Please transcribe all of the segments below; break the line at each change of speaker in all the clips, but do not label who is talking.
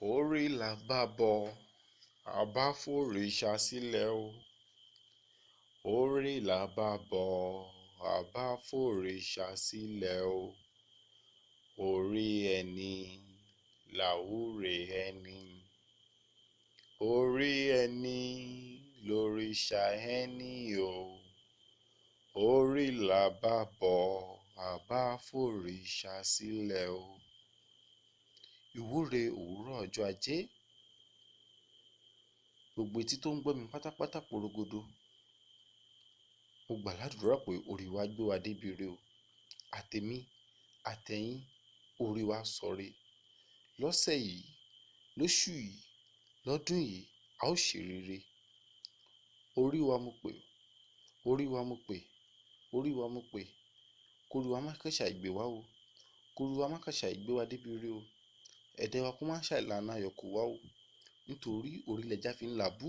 Orí là bá bọ́, a bá fòrìṣà sílẹ̀ o. Orí là bá bọ́, a bá fòrìṣà sílẹ̀ o. Orí ẹni làwúre ẹni. Orí ẹni lòrìṣà ẹni o. Orí là bá bọ́, a bá fòrìṣà sílẹ̀ o. Ìwúre òwúrọ̀ ọjọ́ Ajé. Gbogbo etí tó ń gbọ́ mi pátápátá porogodo. Mo gbà ládùúrà pé orí wa gbé wa débi ire o. Àtèmi, àtẹ̀yin, orí wa sọre. Lọ́sẹ̀ yìí, lóṣù yìí, lọ́dún yìí, a ó ṣe rere. Orí wa mo pè, orí wa mo pè, orí wa mo pè. Kórí wa má kàn ṣàì gbè wá o. Kórí wa má kàn ṣàì gbé wa débi ire o. Ẹ̀dá wa kó má ṣàì lànà ayọ̀ kò wá o. Nítorí orí lẹja fi ń labú,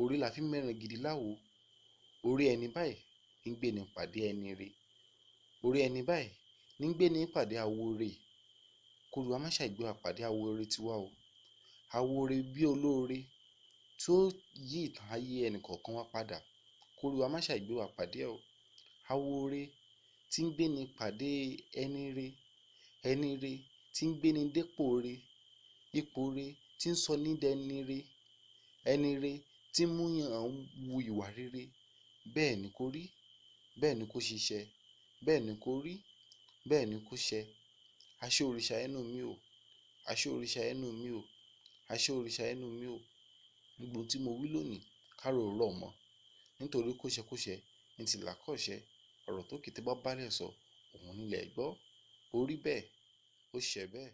orí la fi ń mẹ́ran gidi láwo. Orí ẹni báyìí ní gbé ni pàdé ẹni re. Orí ẹni báyìí ní gbé ni pàdé awo re. Kórí wa má ṣàì gbé wa pàdé awo re tiwa o. Awo re bí olóore tí ó yí ìtàn ayé ẹnì kọ̀ọ̀kan wa padà. Kórí wa má ṣàì gbé wa pàdé ẹ o. Awo re tí ń gbé ni pàdé ẹni re, ẹni re tí ń gbé ni dépò re, ipò re tí ń sọ ní dẹni re, ẹni re tí ń múyàn wu ìwà rere. Bẹ́ẹ̀ ni kó rí, bẹ́ẹ̀ ni kó ṣiṣẹ́, bẹ́ẹ̀ ni kó rí, bẹ́ẹ̀ ni kó ṣẹ. Aṣé òrìṣà ẹnu mi o, aṣé òrìṣà ẹnu mi o, aṣé òrìṣà ẹnu mi o. Gbogbo ohun tí mo wí lónìí, kárò rọ̀ mọ́. Nítorí kóṣẹkóṣẹ ní ti làákọ̀ṣẹ, ọ̀rọ̀ tó kété bá bálẹ̀ sọ, òun nílẹ̀ gbọ́. Ó rí bẹ́ẹ̀, ó ṣẹ bẹ́ẹ̀.